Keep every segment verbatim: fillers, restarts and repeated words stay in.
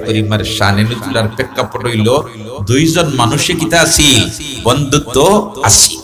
করিমার শানে নুজুলর প্রেক্ষাপট অইলো, দুইজন মানুষে কিতা আছিল? বন্ধুত্ব আছিল।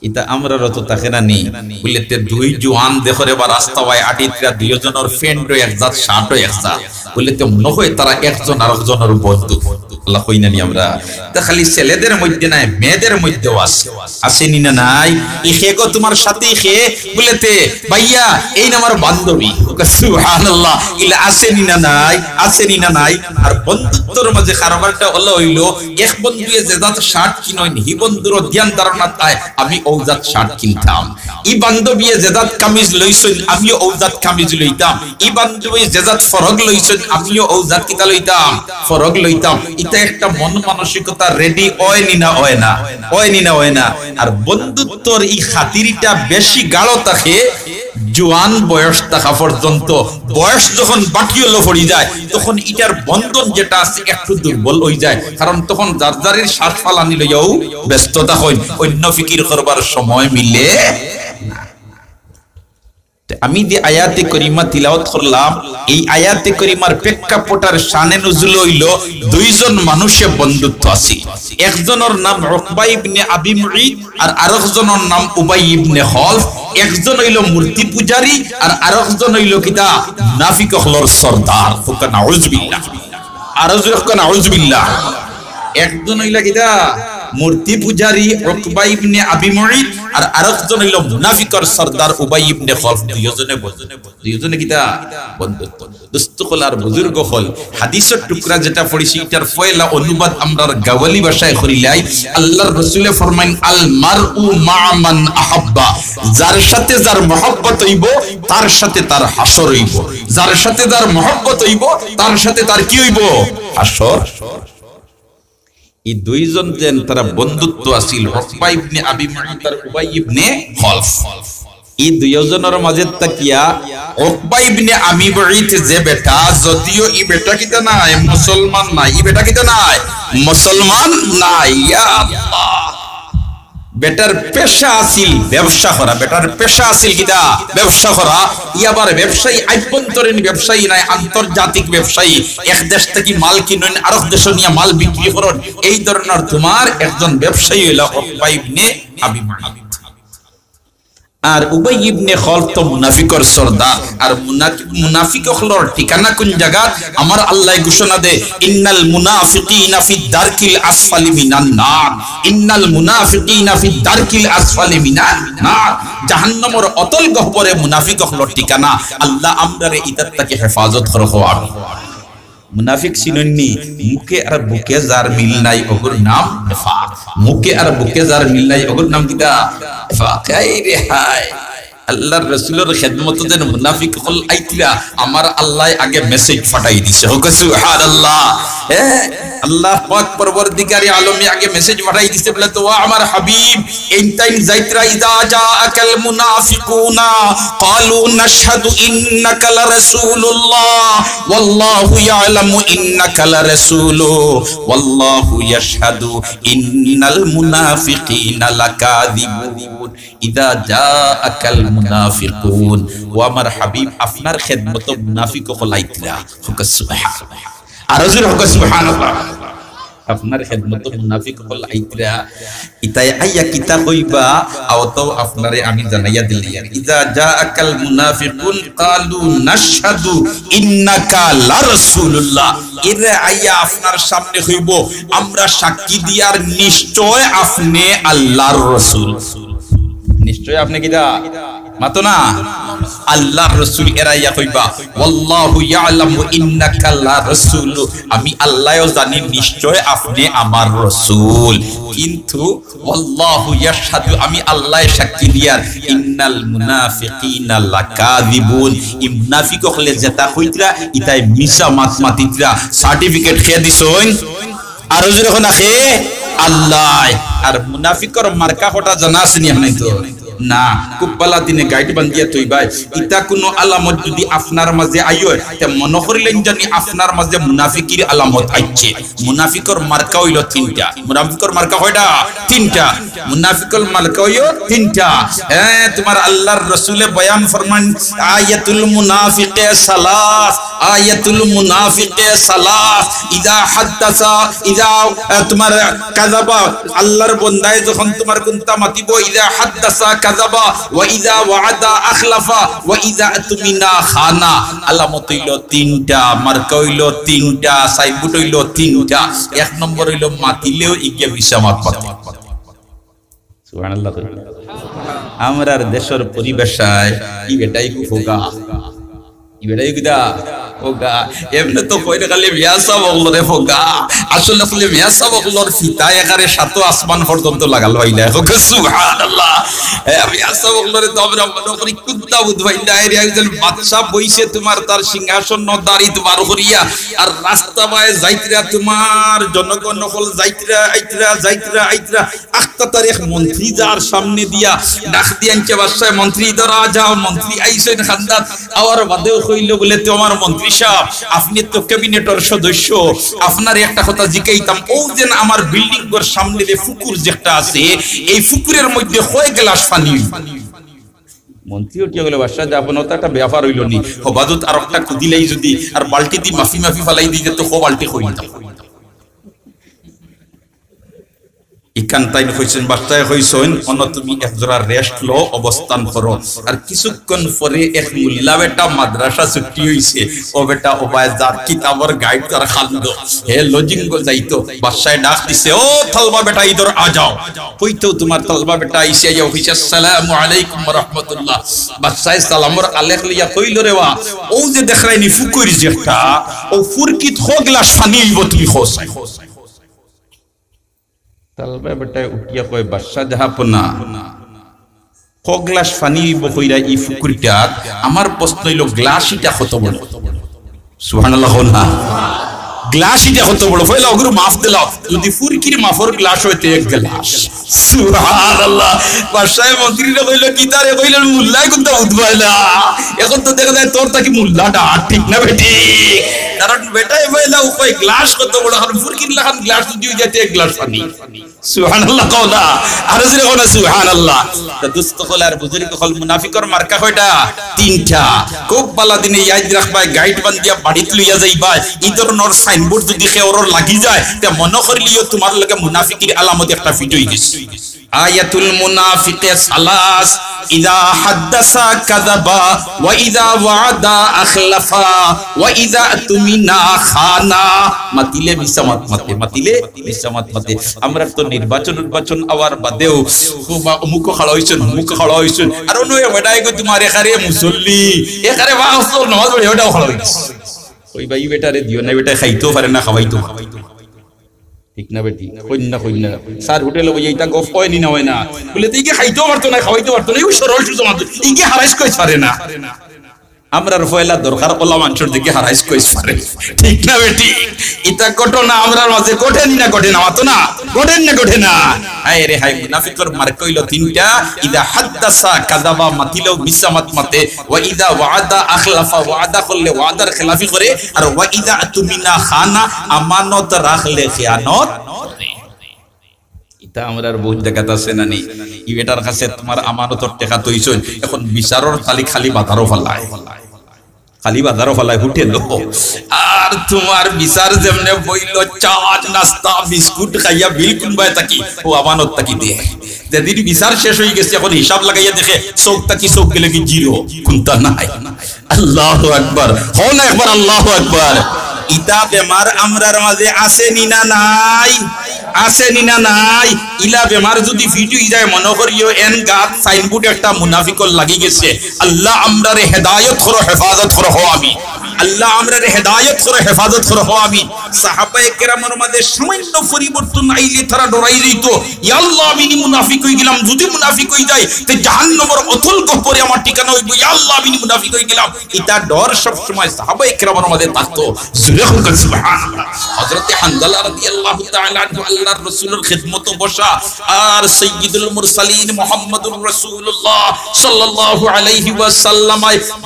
ইতা আমরারও তো থাকে না নি? বুলে তে দুই জোয়ান দেখরে বা রাস্তাবায় আটিত্রা, দুইজনর প্যান্টও এক জাত, শার্টও এক জাত। বুলে তে মনো অয় তারা একজন আরকজনর বন্ধু। আল্লাহ কই না নি আমরা? তা খালি ছেলেদের মধ্যে নায়, মেয়েদের মধ্যেও আছে। আছে নি না নাই? ই কে গো তুমার সাথী কে? বুলে তে ভাইয়া, এইন আমার বান্ধবী। সুবহানাল্লাহ। ইলা আছে নি না নাই? আছে নি না নাই? আর বন্ধুত্বর মাঝে কারবারটা অলা অইলো, এক বন্ধুয়ে যে জাত শার্ট কিনইন, হি বন্ধুরও ধ্যান ধারণা থাকে, আমি অউ জাত শার্ট কিনতাম। ই বান্ধবীয়ে যে জাত কামিজ লইছইন, আমিও অউ জাত কামিজ লইতাম। ই বান্ধবীয়ে যে জাত ফরক লইছইন, আমিও অউ জাত কিতা লইতাম? ফরক লইতাম। ইতা একটা মন মানসিকতা ready অয় নি না অয় না? অয় নি না অয় না? আর বন্ধুত্বর ই খাতিরিটা বেশি গাঢ় থাকে জোয়ান বয়স থাকা পর্যন্ত। বয়স যখন বাটিওলো পড়ি যায়, তখন ইটার বন্ধন যেটা আছে একটু দুর্বল অই যায়, কারণ তখন যার যারির শ্বাস ফালানি লইয়াও ব্যস্ত থাকইন, অন্য ফিকির করবার সময় মিলে না। তে আমি যে আয়াতে করিমা তিলাওয়াত করলাম, এই আয়াতে করিমার প্রেক্ষাপট আর শানে নুজুল অইলো দুইজন মানুষে বন্ধুত্ব আছে। একজনর নাম উকবা ইবনে আবি মুইত, আর আরকজনর নাম উবাই ইবনে খলফ। একজন অইলো মূর্তি পূজারী, আর আরকজন অইলো কিতা? মুনাফিক অকলর সর্দার। কউক্কা নাউজুবিল্লাহ। আরো জোরে কউক্কা নাউজুবিল্লাহ। একজন অইলা কিতা? মূর্তি পূজারী উকবা ইবনে আবি মুইত, আর আরকজন অইলো মুনাফিকর সর্দার উবাই ইবনে খলফ। দুইজনে বন্ধু। দুইজনে কিতা? বন্ধুত্ব। দোস্ত অকল আর বুজুর্গ অকল, হাদিসর টুকরা যেটা পড়ছি, ইটার পয়লা অনুবাদ আমরার গাওয়ালি ভাষায় করিলাই। আল্লাহর রসুলে ফরমাইন, "আল মারউ মাআ মান আহাব্বা।" যার সাথে যার মহব্বত অইবো, তার সাথে তার হাশর অইবো। যার সাথে যার মহব্বত অইবো, তার সাথে তার কি অইবো? হাশর। ই দুইজন যেন তারা বন্ধুত্ব আছিল, উকবা ইবনে আবি মুইত আর উবাই ইবনে খলফ। ই দুইজনর মাঝে থাকিয়া উকবা ইবনে আবি মুইত যে বেটা, যদিও ই বেটা কিতা নায়, মুসলমান নায়, ই বেটা কিতা নায়, মুসলমান নায়। ইয়া আল্লাহ। বেটার পেশা আছিল ব্যবসা করা, বেটার পেশা আছিল কিতা? ব্যবসা করা। ই আবার ব্যবসায়ী, আভ্যন্তরীণ ব্যবসায়ী নায়, আন্তর্জাতিক ব্যবসায়ী। এক দেশ থাকি মাল কিনইন, আরক দেশো নিয়া মাল বিক্রি করইন, এই ধরনর তুমার একজন ব্যবসায়ী অইলা উকবা ইবনে আবি মুইত। আর উবাই ইবনে খলফ তো মুনাফিকর সর্দার। আর মুনা-, মুনাফিক অকলর ঠিকানা কুন জাগাত? আমার আল্লায় ঘোষণা দে, "ইন্নাল মুনাফিকিনা ফি দারকিল আসফালি মিনান নার।" ইন্নাল মুনাফিকিনা ফি দারকিল আসফালি মিনান নার। জাহান্নামর অতল গহ্বরে মুনাফিক অকলর ঠিকানা। আল্লাহ আমরারে ইতার থাকি হেফাজত করো, কও আমিন। মুনাফিক চিনইন নি? মুখে আর বুকে যার মিল নাই, অগুর নাম নেফাক। মুখে আর বুকে যার মিল নাই, অগুর নাম কিতা? নেফাক। হায় রে হায়। আল্লাহর রসুলর খেদমতো যেন মুনাফিক অকল আইতরা, আমার আল্লায় আগে message পাঠাই দিছে। কউক্কা সুবহানাল্লাহ। হ্যাঁ, আল্লাহ পাক পরওয়ারদিগারে আলমে আগে message পাঠাই দিছে বুলে, তো আমার হাবিব, ইনতাইন যাইতরা, ইযা জাআকাল মুনাফিকুনা ক্বালু নাশহাদু ইন্নাকা লারাসূলুল্লাহ ওয়াল্লাহু ইয়ালামু ইন্নাকা লারাসূলু ওয়াল্লাহু ইয়াশহাদু ইন্নাল মুনাফিকিনা লাকাযিবুন। ইযা জাআকাল মুনাফিকুন, ও আমার হাবিব, আপনার খেদমতো মুনাফিক অকল আইতরা। কউক্কা সুবহানাল্লাহ। আরো জোরে কউক্কা সুবহানাল্লাহ। আপনার খেদমতো মুনাফিক অকল আইতরা, ইতায় আইয়া কিতা কইবা, অউ তো আপনারে আমি জানাইয়া দিলাই। ইযা জাআকাল মুনাফিকুন ক্বালু নাশহাদু ইন্নাকা লারাসূলুল্লাহ। এরা আইয়া আপনার সামনে কইবো, "আমরা সাক্ষী দিয়ার নিশ্চয় আপনে আল্লাহর রসুল।" নিশ্চয় আপনে কিতা? মাতো না, আল্লাহর রসুল। এরা আইয়া কইবা, "ওয়াল্লাহু ইয়ালামু ইন্নাকা লারাসূলু।" আমি আল্লায়ও জানি নিশ্চয় আপনে আমার রসুল। কিন্তু ওয়াল্লাহু ইয়াশহাদু, আমি আল্লায় সাক্ষী দিয়ার, ইন্নাল মুনাফিকিনা লাকাযিবুন, ই মুনাফিক অকলে যেতা কইতরা, ইতায় মিছা মাত মাতিতরা। Certificate কে দিছইন? আরো জোরে কও না, কে? আল্লায়। আর মুনাফিকর মার্কা কয়টা জানা আছে নি আপনাইনতর? না, খুব ভালা দিনে গাইট বান্ধিয়া থইবায়। ইতা কুনু আলামত যুদি আপনার মাঝে আইয়, তে মনো করিলাইন জানি আপনার মাঝে মুনাফিকির আলামত আইছে। মুনাফিকর মার্কা অইলো তিনটা। মুনাফিকর মার্কা কয়টা? তিনটা। মুনাফিকর মার্কা অইলো তিনটা। হ্যাঁ, তুমার আল্লাহর রসুলে বয়ান ফরমাইন, "আয়াতুল মুনাফিকি সালাস।" আয়াতুল মুনাফিকে সালাস, ইযা হাদ্দাসা, ইযা, আহ, তোমার, আহ, কাযাবা, আল্লাহর বন্দায় যখন তোমার কুন্তা মাতিব, ইযা হাদ্দাসা কাযাবা, ওয়া ইযা ওয়াআদা আখলাফা, ওয়া ইযা তুমিনা খানা। আলামত অইলো তিনটা, মার্কা অইলো তিনটা, সাইনবোর্ড অইলো তিনটা। এক নম্বর অইলো মাতিলেও ইগিয়া মিছা মাত মাতে। সুবহানাল্লাহ। আমরার দেশর পরিভাষায় ই বেটাই ফোগা, ই বেটাই কিতা? ফোগা। এমনে তো কইরে খালি মিয়া সাব অকলরে ফোগা, আসলে খালি মিয়া সাব অকলর ফিতা একারে সাত আসমান পর্যন্ত লাগাল অইলা। ফোগা, সুবহানাল্লাহ। এ, মিয়া সাব অকলরে তো আমরা মনো করি কুন্তা বুধ ভাই না, এর একজন বাদশা বইছে তোমার তার সিংহাসন দাড়ি তোমার করিয়া, আর রাস্তা বায় যাইতরা তোমার জনগণ অকল যাইতরা আইতরা, যাইতরা আইতরা, আখতা তার এক মন্ত্রী যার সামনে দিয়া ডাক দিয়া আনছে, "বাদশায়, মন্ত্রী ইধর আ যাও।" মন্ত্রী আইছইন খান্দাত, আওয়ার বাদেও কইলো বুলে, "তে আমার মন্ত্রী সাব, আপনে তো ক্যাবিনেটর সদস্য, আপনারে একটা কথা জিকাইতাম, অউ যেন আমার বিল্ডিংর সামনে যে ফুকুর যেটা আছে, এই ফুকুরর মধ্যে কয় গ্লাস পানি?" মন্ত্রী উঠিয়া কইলো, "বাদশা, যা আপনার তো একটা ব্যাপার অইলো নি, হবাদত আর একটা কুদিলাই যদি, আর বালতি দি মাফি মাফি ফালাই দিতে তো হ বালতি কই না।" ইখান তাইন কইছইন, বাদশায় কইছইন, "অনো তুমি এক জোড়া rest লও, অবস্থান করো।" আর কিছুক্ষণ পরে এক মুল্লা বেটা মাদ্রাসা ছুটি অইছে, ও বেটা ও বায় যার কিতাবর গাইড তার খান্দ, হে লজিং যাইতো, বাদশায় ডাক দিছে, "ও তালবা বেটা, ইধর আ যাও।" কইতেউ তোমার তালবা বেটা আইছে, আইয়া কইছে, "আসসালামু আলাইকুম ওয়া রাহমাতুল্লাহ।" বাদশায় সালামর আলেক লইয়া কইলো, "রে বা, অউ যে দেখরায়নি ফুকুর যেটা, অউ ফুরকিত ক গ্লাস পানি অইবো তুমি কও চাই?" তালবা বেটায় উঠিয়া কয়, "বাদশা জাহাপনা, ক গ্লাস পানি অইবো কইরা ই ফুকুরটাত, আমার প্রশ্ন অইলো গ্লাস ইটা কত বড়?" সুবহানাল্লাহ কও না। গ্লাস ইটা কত বড়? পয়লা অগুরে মাপ দিলাও। যদি ফুরকির মাপর গ্লাস অয় তে এক গ্লাস। সুবহানাল্লাহ। বাদশায় মন্ত্রীরে কইলো, "কিতা রে?" কইলো, "মুল্লায় কুন্তা বুঝবায় না।" এখন তো দেখা যায় তোর থাকি মুল্লা ডাট, ঠিক না বেঠিক? কারণ বেটায় পয়লা ও কয় গ্লাস কত বড়, কারণ ফুরকির লাখান গ্লাস যদি অই যায় তে এক গ্লাস পানি। সুবহানাল্লাহ কও না, আরো জোরে কও না সুবহানাল্লাহ। তো দোস্ত অকল আর বুজুর্গ অকল, মুনাফিকর মার্কা কয়টা? তিনটা। খুব ভালা দিনে ইয়াদ রাখবায়, গাইট বান্ধিয়া বাড়িত লইয়া যাইবায়। ই ধরনর সাইনবোর্ড যদি কেউরর লাগি যায়, তে মনো করিলিও তোমার লগে মুনাফিকির আলামত একটা ফিট অই গেছে। আয়াতুল মুনাফিকে সালাস, ইযা হাদ্দাসা কাযাবা, ওয়া ইযা ওয়াআদা আখলাফা, ওয়া ইযা তুমিনা খানা। মাতিলে মিছা মাত মাতে, মাতিলে মিছা মাত মাতে। আমরা তো নির্বাচন, নির্বাচন আওয়ার বাদেও খুব অমুক খাড়া অইছইন, অমুক খাড়া অইছইন। আর অন্য বেটায় কয় তোমার এখারে মুসল্লি, এখারে পাঁচ ওয়াক্ত নামাজ পড়ে, ওটাও খাড়া অইছে। ওই ভাই বেটারে দিও না, বেটায় খাইতেও পারে না, খাওয়াইতেও পারে না। ঠিক না বেঠিক? কইন না, কইন না। স্যার হোটেলো বইয়া ইতা গফ অয়নি না অয় না? বুলে, "তে ইগিয়ে খাইতেও পারতো নায়, খাওয়াইতেও পারতো নায়, ইউ সরল সুজা মাত, ইগিয়ে হারাইস কইস পারে না।" আমরার পয়লা দরকার অলা মানষর দেখি হারাইস কইস পারে। ঠিক না বেঠিক? ইতা ঘটনা আমরার মাঝে ঘটেনি না ঘটে না? মাতো না? ঘটেনি না ঘটে না? হায় রে হায়, মুনাফিকর মার্কা অইলো তিনটা, ইযা হাদ্দাসা কাযাবা, মাতিলেও মিছা মাত মাতে, ওয়া ইযা ওয়াআদা আখলাফা, ওয়াদা করলে ওয়াদার খেলাফি করে, আর ওয়া ইযা তুমিনা খানা, আমানত রাখলে খিয়ানত করে। ইতা আমরার বহুত জাগাত আছে না নি? ই বেটার কাছে তোমার আমানতর টেকা থইছইন, এখন বিচারর তালি খালি বাজারো ফালায়, খালি বাজারো ফালায় হোটেলো। আর তোমার বিচার যেমনে বইলো, চা, নাস্তা, বিস্কুট খাইয়া বিল কুনবায় থাকি, অউ আমানত থাকি দেয়। যেদিন বিচার শেষ অই গেছে, এখন হিসাব লাগাইয়া দেখে, চউখ থাকি চউখ গেলেগি জিরো, কুন্তা নাই। আল্লাহু আকবার। কও না একবার আল্লাহু আকবার। ইতা বেমার আমরার মাঝে আছে নি না নাই? আছে নি না নাই? ইলা বেমার যদি ফিট অই যায়, মনো করিও এন গাত সাইনবোর্ড একটা মুনাফিকর লাগি গেছে। আল্লাহ আমরারে হেদায়ত করো, হেফাজত করো, কও আমিন। আল্লাহ আমরারে হেদায়ত করো, হেফাজত করো, কও আমিন। সাহাবায়ে কেরামর মাঝে সামান্য পরিবর্তন আইলে তারা ডরাই যাইতো, "ইয়া আল্লাহ, আমি নি মুনাফিক অই গেলাম, যদি মুনাফিক অই যাই, তে জাহান্নামর অতল গহ্বরে আমার ঠিকানা অইবো, ইয়া আল্লাহ, আমি নি মুনাফিক অই গেলাম।" ইতা ডর সব সময় সাহাবায়ে কেরামর মাঝে থাকতো। জোরে কও সুবহানাল্লাহ। হযরতে হানজালা রাদিয়াল্লাহু তাআলা আনহু আল্লাহর রাসূলর খেদমতো বসা, আর সাইয়্যিদুল মুরসালিন মুহাম্মাদুর রাসূলুল্লাহ সাল্লাল্লাহু আলাইহি ওয়াসাল্লাম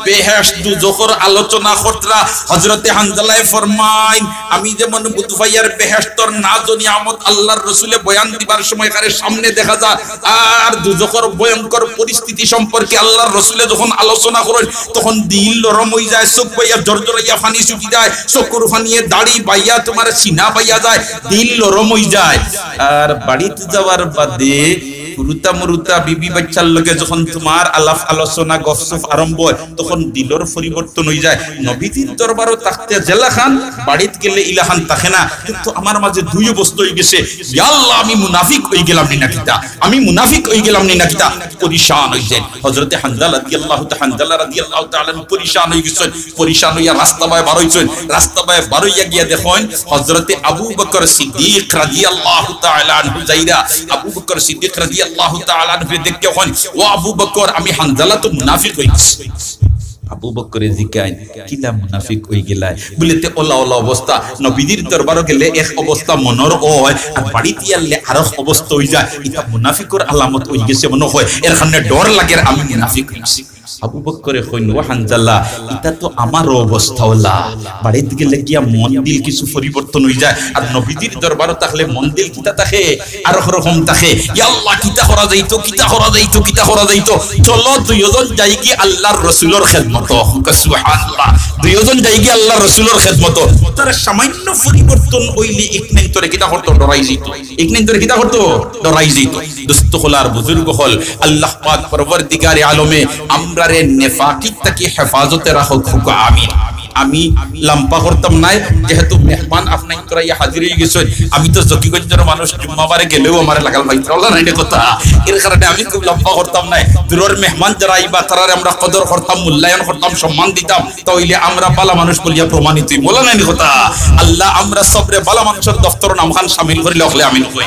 বেহেশত দুজখর আলোচনা করতরা। হযরতে হানজালায় ফরমাইন, আমি যেমন তুফাইয়ার বেহেশতর নাজ ও নিয়ামত আল্লাহর রসুলে বয়ান দিবার সময় কারে সামনে দেখা যায়, আর দুজখর ভয়ঙ্কর পরিস্থিতি সম্পর্কে আল্লাহর রসুলে যখন আলোচনা করেন, তখন দিল নরম হয়ে যায়, চোখ বাইয়া জর্জরাইয়া পানি ছুটি যায়, চকুর পানিয়ে দাড়ি বাইয়া তোমার সিনা বাইয়া যায়, দিল নরম হয়ে যায়। আর বাড়িত যাওয়ার বাদে হুরুতা মুরুতা বিবি বাচ্চার লগে যখন তোমার আলাপ আলোচনা গফসফ আরম্ভ হয়, তখন দিলর পরিবর্তন হয়ে যায়। নবীজির দরবারও থাকতে যেলাখান, বাড়িত গেলে ইলাখান থাকে না। কিন্তু আমার মাঝে দুই অবস্থা হয়ে গেছে, ইয়া আল্লাহ, আমি মুনাফিক হয়ে গেলাম নি না কিতা, আমি মুনাফিক হয়ে গেলাম নি না কিতা, পরিশান হয়ে যায়। হযরতে হানজালা রাদিয়াল্লাহু তা-, হানজালা রাদিয়াল্লাহু তাআলা আনহু পরিশান হয়ে গেছেন। পরিশান হইয়া রাস্তা বায় বার হইছেন। রাস্তা বায় বার হইয়া গিয়া দেখেন হযরতে আবু বকর সিদ্দিক রাদিয়াল্লাহু তাআলা আনহু যাইরা, আবু বকর সিদ্দিক রাদিয়াল্লাহু তাআলা আনহু দেখে কইন, "ও আবু বকর, আমি হানজালা তো মুনাফিক হয়ে গেছি।" আবু বকরে জিকাইন, "কিলা মুনাফিক হয়ে গেলায়?" বলে, "তে ওলা ওলা অবস্থা, নবীজির দরবারও গেলে এক অবস্থা মনর হয়, আর বাড়িত আইলে আরক অবস্থা হয়ে যায়, এটা মুনাফিকর আলামত হয়ে গেছে মনে হয়, এর কারণে ডর লাগে, আমি মুনাফিক হয়ে গেছি।" আবু বকরে কইন, "ও হানজালা, ইটা তো আমারও অবস্থা ওলা। বাড়িত গেলে গিয়া মন দিল কিছু পরিবর্তন হয়ে যায়, আর নবীজির দরবারও থাকলে মন দিল কিতা থাকে, আরক রকম থাকে। ইয়া আল্লাহ, কিতা করা যাইতো, কিতা করা যাইতো, কিতা করা যাইতো? চলো দুইজন যাইগি আল্লাহর রসুলর খেদমতো।" সুবহানাল্লাহ। দুইজন যাইগি আল্লাহর রসুলর খেদমতো। তারা সামান্য পরিবর্তন হইলে ইকনাইন্তরে কিতা করতো? ডরাই যাইতো। ইকনাইন্তরে কিতা করতো? ডরাই যাইতো। দোস্ত হকল আর বুজুর্গ হকল, আল্লাহ পাক পরওয়ারদিগারে আলমে আমরারে নেফাকি থাকি হেফাজতে রাখো, খুব আমিন। আমি লম্বা করতাম নায়, যেহেতু মেহমান আপনাইন্তরা ইয়া হাজির হয়ে গেছেন, আমি তো জকিগঞ্জর মানুষ, জুম্মাবারে গেলেও আমার লাগাল পাইতরা, ওলা নাইনি কথা। এর কারণে আমি খুব লম্বা করতাম নায়। দূরর মেহমান যারা আইবা, তারারে আমরা কদর করতাম, মূল্যায়ন করতাম, সম্মান দিতাম, তাইলে আমরা ভালা মানুষ বলিয়া প্রমাণিত হইমু, ওলা নাইনি কথা। আল্লাহ আমরা সবরে ভালা মানুষর দফতর নামখান সামিল করিলে হকলে আমিন কই।